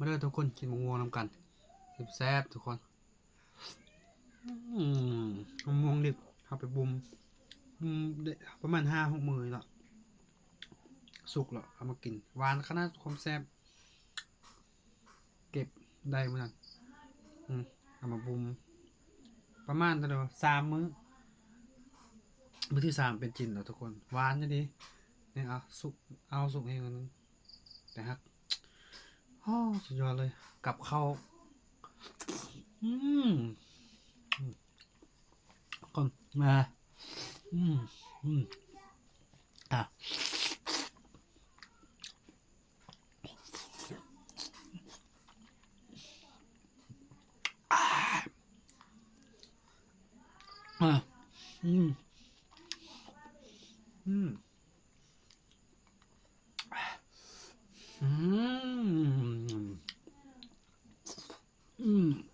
າເດີທຸກຄົນ ກິນໝາກມ່ວງນຳກັນ ແຊບໆທຸກຄົນ. ອືມ ໝາກມ່ວງດິບ ເຮົາໄປບົ່ມ ອືມ ໄດ້ປະມານຫ້າຫົກມື້ແລ້ວ ສຸກແລ້ວ ເອົາມາກິນ ຫວານຂະໜາດ ຄວາມແຊບ ເກັບໄດ້ມື້ນັ້ນ ອືມ ເອົາມາບົ່ມ ປະມານເທົ່າໃດວະ ສາມມື້ ມື້ທີສາມເປັນຈິນແລ້ວທຸກຄົນ ຫວານອີ່ຫຼີ. ນີ້ ເອົາສຸກ ເອົາສຸກແຮງອັນນັ້ນ ແຕ່ຮັກ ໂອ້ ສຸດຍອດເລີຍ ກັບເຂົ້າ ອືມ ອືມ ກ່ອນ ມາ ອືມ ອືມ ອ່ະ ອືມ ອືມ ອືມ ອືມ ອືມ.